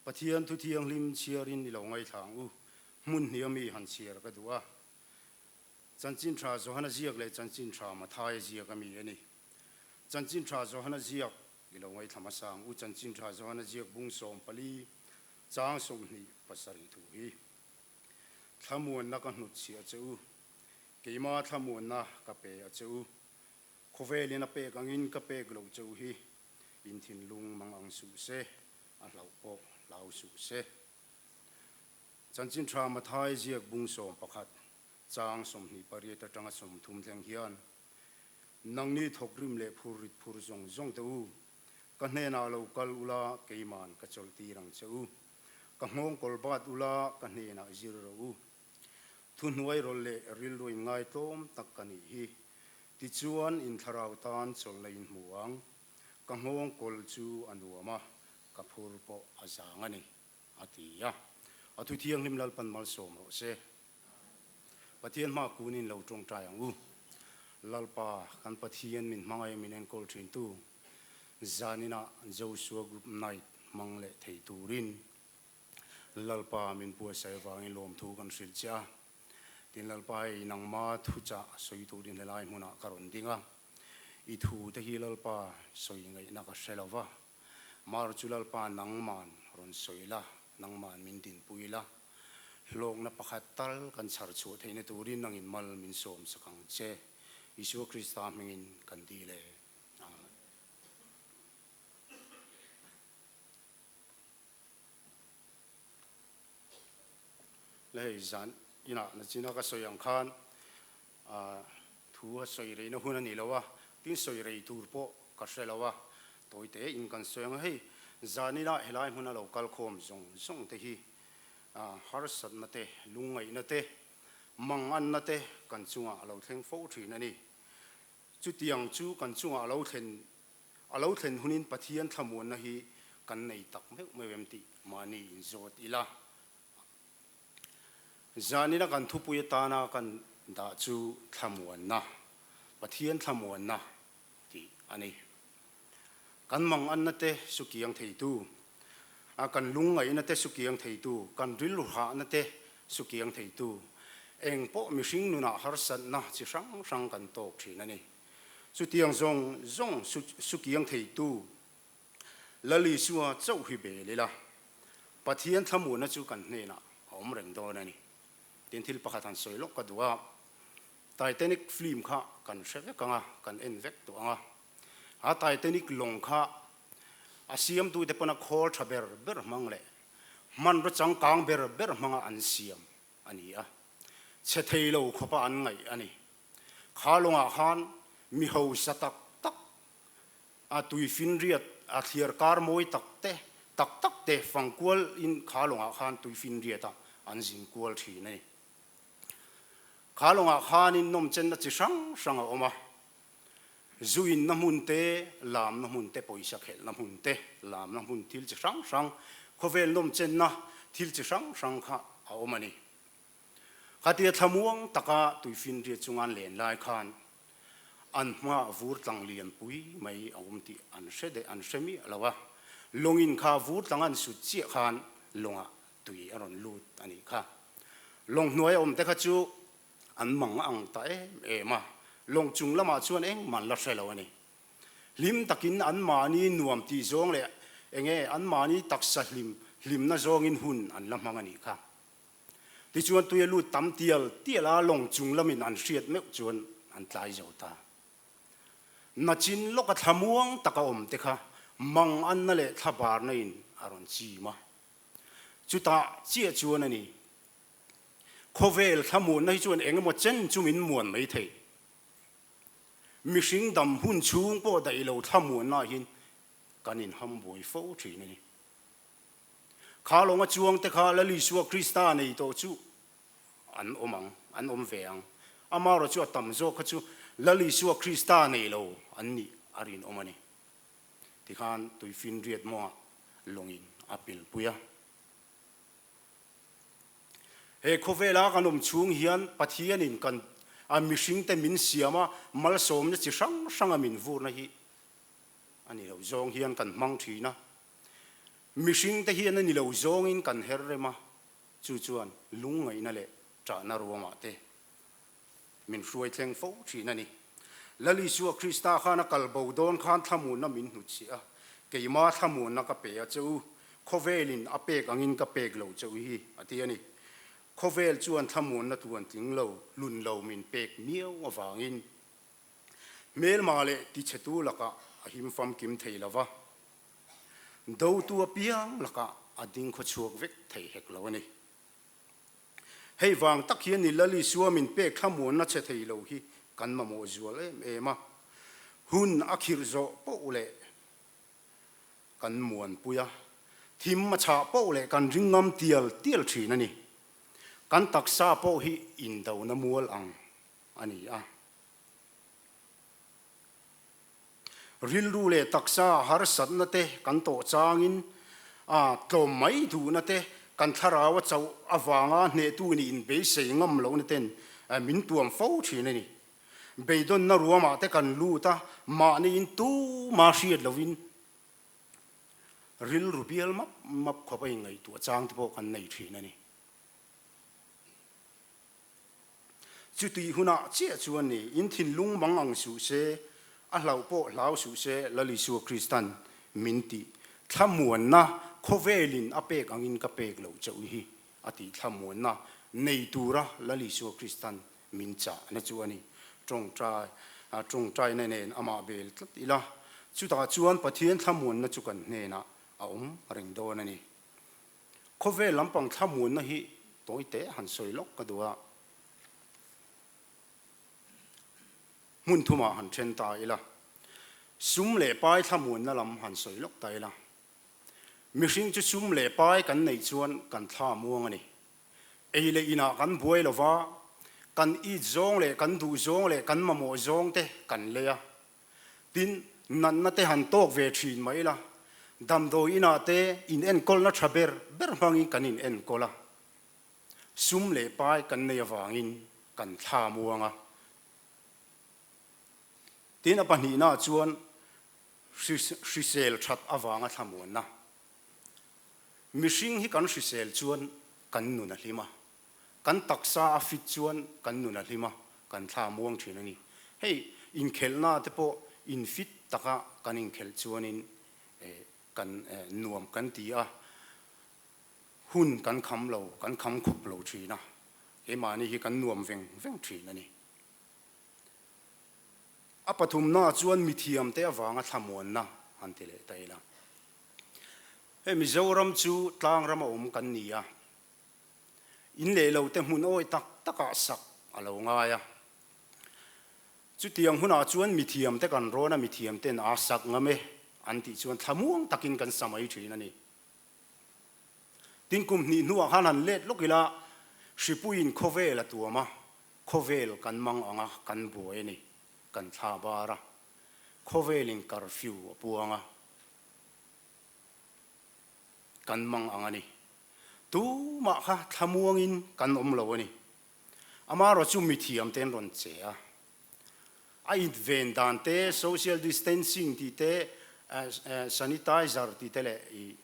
Pathian thu thianghlim chhiarin i lo ngaithla ang u. Hmun hnih ami han chhiar ka duh a. Chanchin Tha Johana ziak leh Chanchin Tha Mathaia ziak ami a ni. Chanchin Tha Johana ziak i lo ngaithla hmasa ang u. Chanchin Tha Johana ziak bung 14 chang 27 thu hi. Thlamuanna ka hnutchhiah che u. Keima thlamuanna ka pe a che u. Khawvelin a pek angin ka pek lo che u hi. In thinlung mang ang suh se, a hlauh pawh hlau suh se. Chanchin Tha Mathai ziak bung 11, chang 28 atanga 30 thleng hian, Nangni thawkrim leh phur rit phur zawng zawng te u, ka hnenah lo kal ula keiman ka chawlh tir ang che u. Ka nghawng kawl bat ula ka hnenah zir rawh u. Thuhnuai rawlh leh rilru inngaitlawm tak ka nih hi. Tichuan in thlarau tan chawlhna in hmu ang. Ka nghawng kawl chu a nuam a, ka phur pawh a zang a ni, a ti a. A thu thianghlim Lalpan malsawm rawh se. Pathian hma kunin lo tawngtai ang u. Lalpa, kan Pathian min hmangaih min enkawl thintu, zaninah Joshua Group Night hmang leh thei turin Lalpa min buatsaih avangin lawmthu kan hrilh che a. Tin, Lalpa hei nangma thuchah sawi turin helai hmunah ka rawn ding a. I thu te hi Lalpa sawi ngaihna ka hre lo va. Mar chu Lalpa nangman rawn sawi la, nangman min dinpui la. Hlawkna pakhat tal kan chhar chhuah theihna turin nangin mal min sawm sak ang che. Isua Krista hmingin kan dil e. Amen. Le hei zan inah nachina ka sawi ang khan thu a sawi reina hun a ni lo a, tin sawi rei tur pawh ka hre lo a, tawi te in kan sawi ang a, hei zan inah helai hmuna lo kal khawm zawng zawng te hi harsatna te, lungngaihna te, manganna te kan chungah a lo thleng fo thin a ni. Chutiang chu kan chungah a lo thlen A lo thlen hunin Pathian thlamuanna hi kan nei tak meuh meuh em tih mahni inzawt ila. Zanina kan thupui atana kan dah chu thlamuanna, Pathian thlamuanna tih a ni. Kan manganna te sukiang theitu, kan lungngaihna te sukiang theitu, kan rilru hahna te sukiang theitu, eng pawh mihring nunah harsatna chi hrang hrang kan tawk thin a ni. Chutiang zawng zawng sukiang theitu Lal Isua chauh hi bel ila, Pathian thlamuanna chu kan hnenah a awm reng dawn a ni. Tin, thil pakhat han sawi lawk ka duh a, Titanic film kha kan hre vek ang a, kan en vek tawh ang a. A Titanic lawng kha a siamtute pawn a khawl tha ber ber hmang leh hmanraw changkang ber ber hmanga an siam a ni a, chhe thei lo khawpa an ngaih a ni. Kha lawngah khan mi hausa tak tak, a tuifinriat, a thliar kar mawi tak te, tak tak te fangkual in kha lawngah khan tuifinriat a an zin kual thin a ni. Kha lawngah khanin nawmchenna chi hrang hrang a awm a, zu inna hmun te, lamna hmun te, pawisa khelhna hmun te, lamna hmun thil chi hrang hrang, khawvel nawmchenna thil chi hrang hrang kha a awm a ni. Khatia thlamuang taka tuifinriat chunga an len lai khan an hmaah vur tlang lian pui mai a awm tih an hre deh an hre miah lo a, lawngin kha vur tlang an sut chiah khan lawngah tui a rawn lut a nih kha. Lawng hnuaia awm te kha chu an mang ang ta em em a, lawng chung lamah chuan engmah an la hre lo a ni. Hlim takin anmahni nuam tih zawng leh enge anmahni taksa hlim hlimna zawngin hun an la hmang a nih kha. Tichuan tui a lut tam tial tial a, lawng chung lamin an hriat meuh chuan an tlai zo ta. Nachin lawka thlamuang taka awm te kha mang anna leh thlabarna in a rawn chim a. Chutah chiah chuan a ni. Khawvel thlamuanna hi chuan eng emaw chen chu min muan mai thei. Mihring dam hun chhung pawh daih lo thlamuanna hian kan inham buai fo thin a ni. Kha lawnga chuangte kha Lal Isua Krista nei tawh chu an awm ang, an awm ve ang. Amaherawh chu a tam zawk kha chu Lal Isua Krista nei lo an nih a rinawm a ni. Tikhan tuifinriat mawngah lawngin a pilpui a. He khawvela kan awm chhung hian Pathianin kan a mihringte min siam a, malsawmna chi hrang hranga min vurna hi a ni lo zawng hian kan hmang thin a. Mihringte hian a ni lo zawngin kan her rem a, chu chuan lungngaihna leh ṭahna ruamah te min hruai thleng fo ṭhin a ni. Lal Isua Krista khan a kal bo dawn khan thlamuanna min hnutchhiah a, Keima thlamuanna ka pe a che u, khawvelin a pek angin ka pek lo che u hi, a ti a ni. Khawvel chuan thlamuanna tluan tling lo, lun lo min pek miau avangin hmelma leh tichhetu lakah a him famkim thei lo va, dotu apiang lakah a ding khawchhuak vek thei hek lo a ni. Hei vang tak hian ni Lal Isua min pek thlamuanna che thei lo hi kan mamawh zual em em a, hun a khirh zawh poh leh kan muanpui a, thim a chhah poh leh kan ring ngam tial tial thin a ni. Kan taksa pawh hi indona mual ang a ni a. Rilru leh taksa harsatna te kan tawh changin a tlawm mai duhna te, kan thlarau a chauh avanga hnehtu nih inbeisei ngam lohna ten min tuam fo thin a ni. Beidawnna ruamah te kan lut a, mahniin tuma hriat lovin rilru bial map map khawp a inngaihtuah chang te pawh kan nei thin a ni. Chutih hunah chiah chuan ni, in thinlung mang ang suh se, a hlauh pawh hlau suh se, Lal Isua Kristan min tih thlamuanna khawvelin a pek angin ka pek loh chauh hi a tih thlamuanna nei tura Lal Isua Kristan Min chahna chu a ni. Tawngtai, tawngtaina nen amah bel tlat ila, chutah chuan Pathian thlamuanna chu kan hnenah a awm reng dawn a ni. Khawvel lampang thlamuanna hi tawi teh han sawi lawk ka duh a. Hmun thumah han then ta ila, sum leh pai thlamuanna lam han sawi lawk ta ila. Mihring chu sum leh pai kan neih chuan kan thla muang a ni. Ei leh inah kan buai lo va, kan it zawng leh kan duh zawng leh kan mamawh zawng te kan lei a. Tin, natna te han tawk ve thin mai la, damdawi inah te inenkawlna tha ber ber hmangin kan inenkawl a. Sum leh pai kan nei avangin kan thla muang a. Tin, a pahnihnaah chuan hrisel that avanga thlamuanna. Mihring hi kan hrisel chuan kan nun a hlim a, kan taksa a fit chuan kan nun a hlim a, kan thla a muang thin a ni. Hei inkhelhna te pawh in fit taka kan inkhelh chuanin kan nuam kan ti a, hun kan kham lo, kan kham khawp lo thin a, keimahni hi kan nuam veng veng thin a ni. A pathumna chuan mithiamte avanga thlamuanna han ti leh ta ila. Hei Mizoram chu tlangram a awm kan ni a, in leh lo te hmun awi tak takah sak a lo ngai a. Chutiang hunah chuan mithiam te kan rawn a, mithiam ten aa sak ngam e an tih chuan thlamuang takin kan sa mai thin a ni. Tin kum hnih hnuah khan han let lawk ila, hripuiin khawvel a tuam a, khawvel kan mang ang a, kan buai a ni, kan thla bar a, khawvelin curfew a puang a. Kan mang ang a ni. Tumah kha thlamuangin kan awm lo a ni. Amaherawh chu mithiam te an rawn che a. A inven dan te, social distancing tih te, sanitizer tih te leh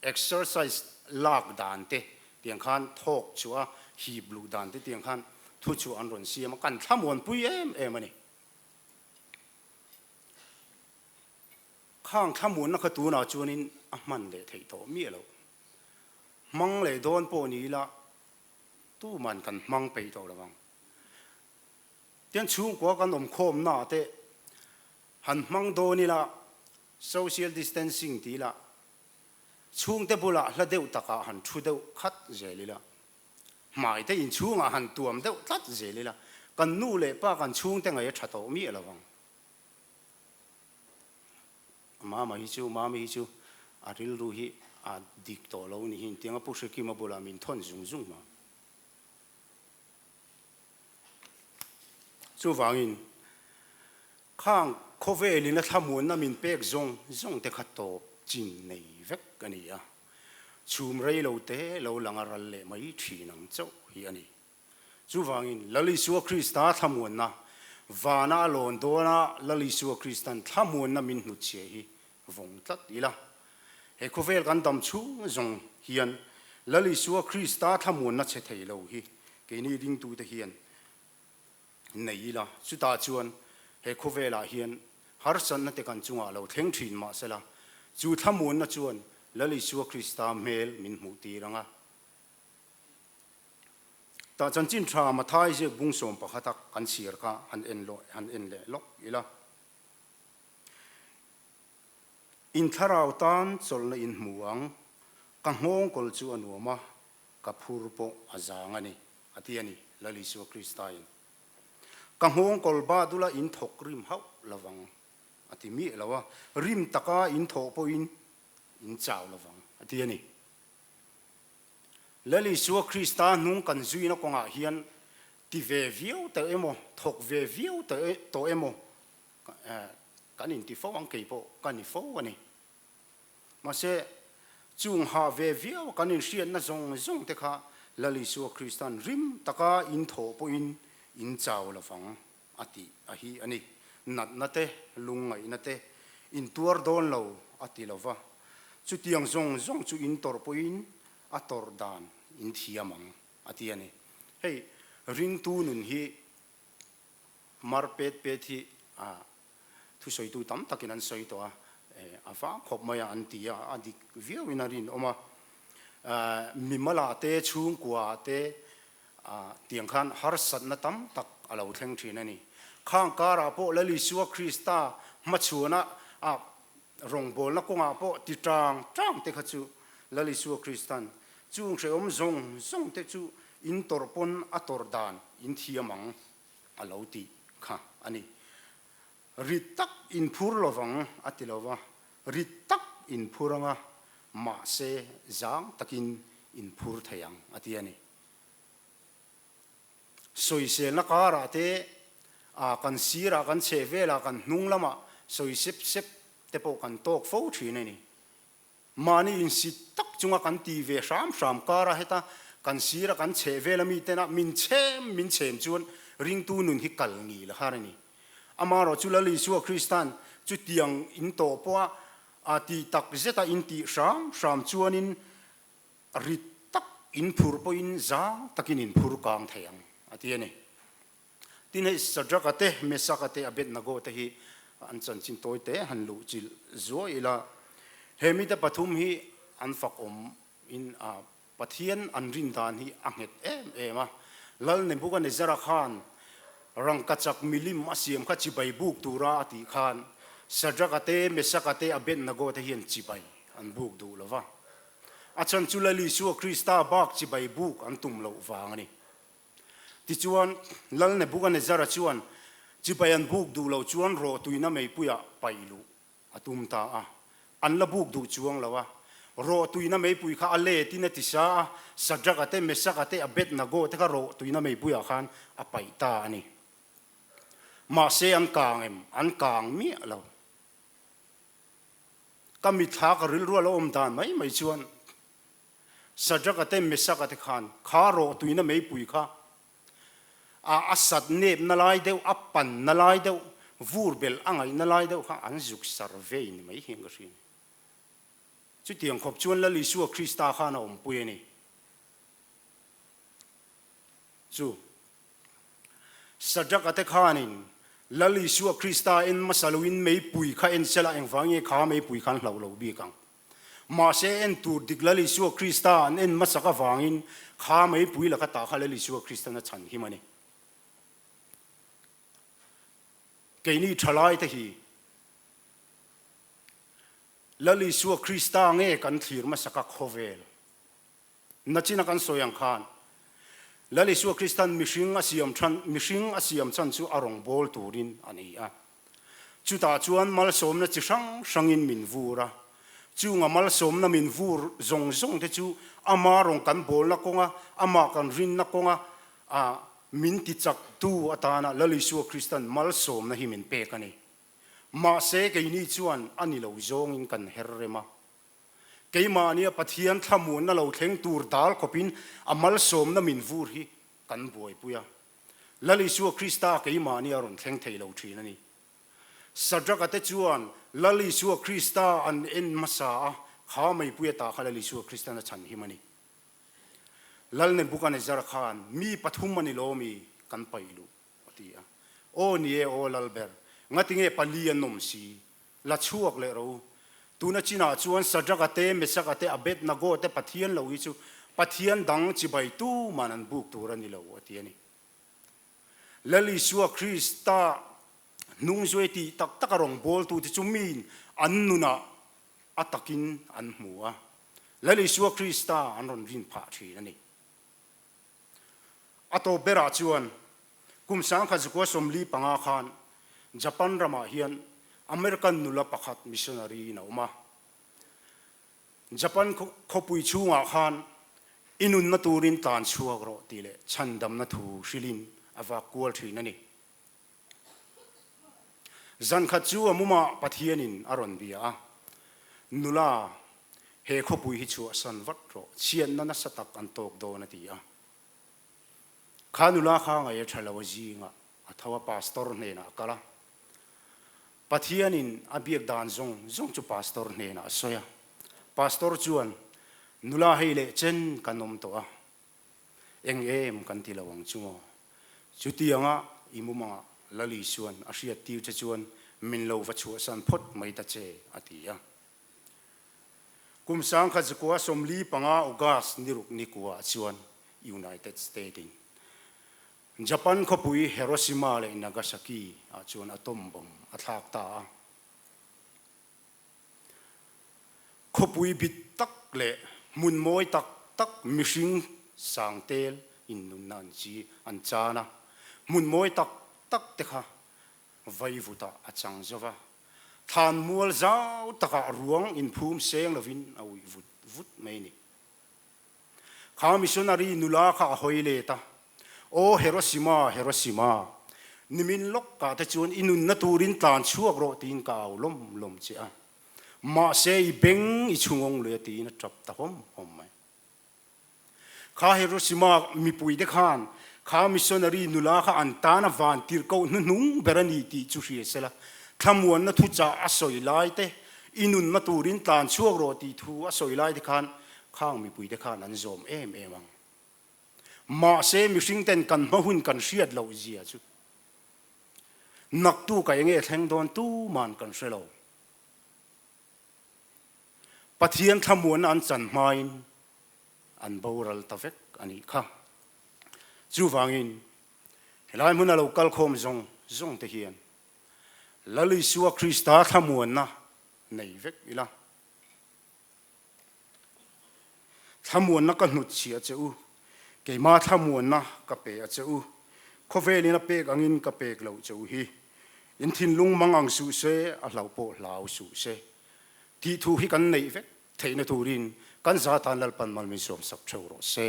exercise lak dan te tiang khan thawk chhuah a, hip luh dan te tiang khan thu chhuah an rawn siam a, kan thlamuanpui em em a ni. Khang thlamuanna kha tunah chuanin a hman leh theih tawh miah loh. Hmang leh dawn pawh ni ila tuman kan hmang peih tawh lo ang. Tian chhungkua kan awm khawmna te han hmang dawn ila social distancing ti ila chhungte bulah hla deuh takah han thu deuh khat zel ila hmai te inchhungah han tuam deuh tlat zel ila kan nu leh pa kan chhungte ngaih a tha tawh miah lo ang. Mama hi chu, Mami hi chu a rilru hi a dik tawh lo ni hi intiang a Pu Hrekima bulah min thawn zung zung ma. Chuvangin khang khawvelin a thlamuanna min pek zawng zawng te kha tawp chin nei vek a ni a, chhum rei lo te lo lang a ral leh mai thin ang chauh hi a ni. Chuvangin, Lal Isua Krista thlamuanna, vana a lawn dawna Lal Isua Kristan thlamuanna min hnutchhiah hi vawng tlat ila. He khawvel kan dam chhung zawng hian Lal Isua Krista thlamuanna che thei lo hi keini ringtute hian nei ila, chutah chuan he khawvelah hian harsatna te kan chungah lo thleng thin mahsela, chu thlamuanna chuan Lal Isua Krista hmel min hmuh tir ang a. Tah chanchin tha Mathai ziak bung 11 a kan chhiar kha han en lawh han en leh lawk ila. In thlarau tan chawlhna in hmu ang, ka nghawng kawl chu a nuam a, ka phur pawh a zang a ni, a ti a ni, Lal Isua Krista in. Ka nghawng kawl ba dula in thawk rim hauh lovang, a ti miah lo a, rim taka in thawh pawhin in chau lovang, a ti a ni. Lal Isua Krista hnung kan zuina kawngah hian ti ve viau tawh emaw, thawk ve viau tawh emaw kan inti fo ang, kei pawh ka ni fo a ni. Mahse, chung hah ve viau kan inhriatna zawng zawng te kha Lal Isua Krista'n rim taka in thawh pawhin in chau lovang a tih a hi a ni. Natna te, lungngaihna te in tuar dawn lo a ti lo va, chutiang zawng zawng chu in tawrh pawhin a tawrh dan in thiam ang a ti a ni. Hei, ringtu nun hi Mar pet pet hi thusawitu tam takin an sawi tawh a, a vang khawp mai a an ti a, a dik viauin a rinawm a. Mimala te, chhungkua te tiang khan harsatna tam tak a lo thleng thin a ni. Khang karah pawh Lal Isua Krista hmachhuana rawngbawlna kawngah pawh ti tang tang te kha chu Lal Isua Kristan chung hrehawm zawng zawng te chu in tawrh pawn a tawrh dan in thiam ang a lo tih kha a ni. Rit tak in phur lovang a ti lo va, rit tak in phur anga mahse zang takin in phur thei ang a ti a ni. Sawiselna karah te a kan sirah kan chheh velah kan hnung lamah sawi sep sep te pawh kan tawk fo thin a ni. Mahni insit tak chunga kan ti ve hram hram kara heta kan sira kan chheh vel ami tena min chhem min chhem chuan ringtu nun hi kal ngil a har a ni. Amaherawh chu Lal Isua Krista'n chutiang in tawh pawha a tih tak zeta in tih hram hram chuanin rit tak in phur pawhin zang takin in phur kang thei ang a ti a ni. Tin hei Shadrach-a te, Meshach-a te, Abednego te hi an chanchin tawi te han luh chilh zuai ila. He mite pathum hi an fakawm in a Pathian an rin dan hi a nghet em em a. Lal Nebuchadnezzar-a khan rangkachak milim a siam kha chibai buk tura a tih khan Shadrach-a te, Meshach-a te, Abednego te hian chibai an buk duh lo va. A chhan chu Lal Isua Krista bak chibai buk an tum loh vang a ni. Tichuan, Lal Nebuchadnezzar-a chuan chibai an buk duh loh chuan rawhtuina meipuiah paih luh a tum ta a. An la buk duh chuang lo a. Rawhtuina meipui kha a letin a ti sa a, Shadrach-a te, Meshach-a te, Abednego te kha rawhtuina meipuiah khan a paih ta a ni. Mahse an kang em? An kang miah lo. Ka mitthla ka rilru a lo awm dan mai mai chuan Shadrach-a te Meshach-a te khan kha rawhtuina meipui kha a a sat nepna lai deuh, a panna lai deuh, vur belh a ngaihna lai deuh kha an zuk sar vei ni mai hian ka hria. Chutiang khawp chuan Lal Isua Krista khan a awmpui a ni. Chu Shadrach-a te khanin Lal Isua Krista en hmasa loin meipui kha en sela engvang nge kha meipui khan hlauh lo bik ang. Mahse en tur dik Lal Isua Krista an en hmasak avangin kha meipui laka tah kha Lal Isua Kristan a chhan him a ni. Keini thalai te hi Lal Isua Krista nge kan thlir hmasak a khawvel Nachina kan sawi ang khan Lal Isua Kristan mihring a siam than, mihring a siam chan chu a rawn bawl turin a ni a. Chutah chuan malsawmna chi hrang hrangin min vur a. Chunga malsawmna min vur zawng zawng te chu ama rawn kan bawlna kawnga, amah kan rinna kawnga a min tichaktu atana Lal Isua Kristan malsawmna hi min pek a ni. Mahse keini chuan a ni lo zawngin kan her rem a. Keimahnia Pathian thlamuanna lo thleng tur dal khawpin a malsawmna min vur hi kan buaipui a. Lal Isua Krista keimahnia rawn thleng thei lo thin a ni. Shadrach-a te chuan Lal Isua Krista an en hmasa a, Kha meipui ata kha Lal Isua Kristan a chhan him a ni. Lal Nebukanezzar khan mi pathum a ni lawmi kan paih luh a ti a. Aw ni e, aw Lalber, ngatinge pali an awm si? La chhuak leh rawh u. Tuna chinah chuan Sadraka te, Mesaka te, Abednego te Pathian lo hi chu Pathian dang chibai tuman an buk tur a ni lo a ti a ni. Lal Isua Krista hnungzuai tih tak taka rawngbawltute chu miin an nunah a takin an hmu a, Lal Isua Krista an rawn rin phah thin a ni. A tawp berah chuan kum 1945 khan Japan ramah hian American nula pakhat missionary in a awm a. Japan khawpui chhungah khan i nunna turin tlan chhuak rawh tih leh chhandamna thu hrilhin a vak kual thin a ni. Zankhat chu a mumah Pathianin a rawn bia a, Nula, he khawpui hi chhuahsan vat rawh, chhiatna nasa tak an tawk dawn a ti a. Kha nula kha ngaih a tha lo a zingah a tho a, pastor hnenah a kal a. Pathianin a biak dan zawng zawng chu pastor hnenah a sawi a. Pastor chuan, Nula hei leh chen kan awm tawh a, eng em kan ti lo ang chu maw? Chutianga i mumangah Lali chuan a hriat tir che chuan min lo va chhuahsan phawt mai ta che, a ti a. Kum 1945 August ni ruk ni kuaah chuan United State in Japan khawpui Hiroshima leh Nagasaki ah chuan atom bomb a thlak ta a. Khawpui bit tak leh hmun mawi tak tak mihring sang tel in nunna an chi an chan a, hmun mawi tak tak te kha vaivutah a chang zo va, thlan mual zau takah ruang inphum seng lovin a uih vut vut mai a ni. Kha missionary nula kha a hawi let a, Aw Hiroshima, Hiroshima, nimin lawk kah te chuan i nunna turin tlan chhuak rawh tiin ka au lawm lawm che a, mahse i beng i chhungawng lui a tiin a tap ta hawm hawm mai. Kha Hiroshima mipui te khan kha missionary nula kha an tan a van tirhkoh hnuhnung ber a ni tih chu hria sela, thlamuanna thuchah a sawi lai te, i nunna turin tlan chhuak rawh tih thu a sawi lai te khan khang mipuite khan an zawm em em ang. Mahse mihring ten kan hma hun kan hriat loh zia chu naktu ka enge thleng dawn tuman kan hre lo. Pathian thlamuanna an chan hmain an boral ta vek a nih kha. Chuvangin helai hmuna lo kal khawm zawng zawng te hian Lal Isua Krista thlamuanna nei vek ila. Thlamuanna ka hnut chhia che u, keima thlamuanna ka pe a che u, khawvelin a pek angin ka pek loh che u hi. In thinlung mang ang suh se, a hlauh pawh hlau suh se. Tih thu hi kan neih vek theihna turin kan za tan Lalpan mal min sawmsak theuh rawh se.